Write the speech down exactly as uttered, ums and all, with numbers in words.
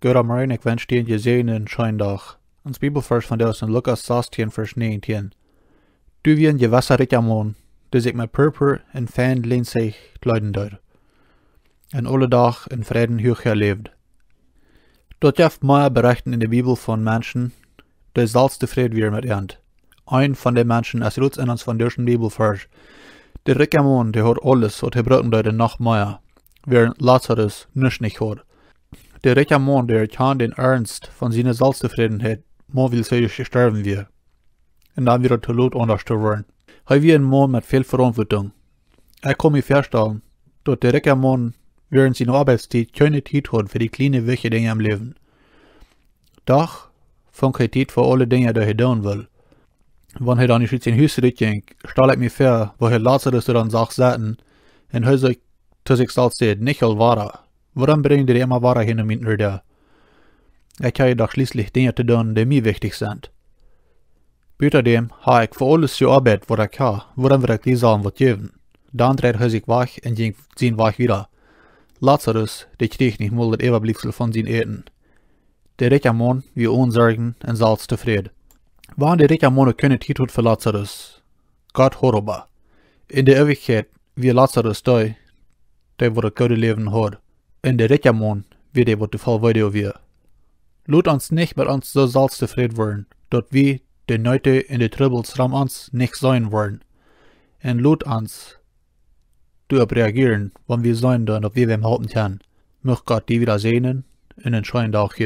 Goodemorjen, ekj wensch die een jesäajenden scheenen Dach. Ons Bibelvarsch vondoag es en Lukas sastieen, Varsch näajentieen. Doa wia een jewessa rikja Maun, dee sikj met Purpur un fein Lienzecht kjleeden deed, un aule Doag en Fräd un Huachheit läwd. Daut jeft mea Berechten enne Bibel von Menschen, dee selfst tofräd wieren met äant. Een von dee Menschen es roots en ons vondoagschen Bibelvarsch. De rikja Maun, dee haud aules, waut hee brucken deed un noch mea, wäarent Lazarus nuscht nich haud. De rikja Maun, dee erkjand dän Ernst von siene Selfsttofrädenheit, mau wiels hee jestorwen wia. Un dan wia et too lot aundasch to woaren. Hee wia een Maun met väl Veauntwuatunk. Ekj kaun mie väastalen, daut de rikja Maun wäarent siene Oabeitstiet kjeene Tiet haud fa dee kjliene wichtje Dinja em Läwen. Doch funk hee Tiet fa aule Dinja, dee hee doonen wull. Wan hee dan nich ut sien Hus trigjjinkj, stal ekj mie väa, woo hee Lazarus doa dan sach sitten, un hee sikj to sikj selfst säd: "Nich aul wada. Wuarom brinjen dee emma wada hia no mien Däa? Ekj hab doch schlieslich Dinja to doonen, dee mie wichtich sent. Butadäm hab ekj fa aules jeoabeit, waut ekj hab. Wuarom wudd ekj dee sellen waut jäwen?" Dan dreid hee sikj wajch un jinkj sienen Wajch wieda. Lazarus, dee kjrieech nich mol daut Äwabliefsel von sien Äten. De rikja Maun wia one Sorjen un selfst tofräd. Wan de rikja Maun kjeene Tiet haud fa Lazarus, Gott haud oba. En de Eewichkjeit wia Lazarus dee, dee waut daut goode Läwen haud. Un de rikja Maun wia dee, waut de voll Weedoag wia. Lot ons nich met ons soo selfst tofräd woaren, daut wie de Needen un de Trubbels rom ons nich seenen woaren. Un lot ons doaropp reagieren, wan wie seenen doonen, daut wie wäm halpen kjennen. Mucht Gott die wieda säajnen un een scheenen Dach jäwen.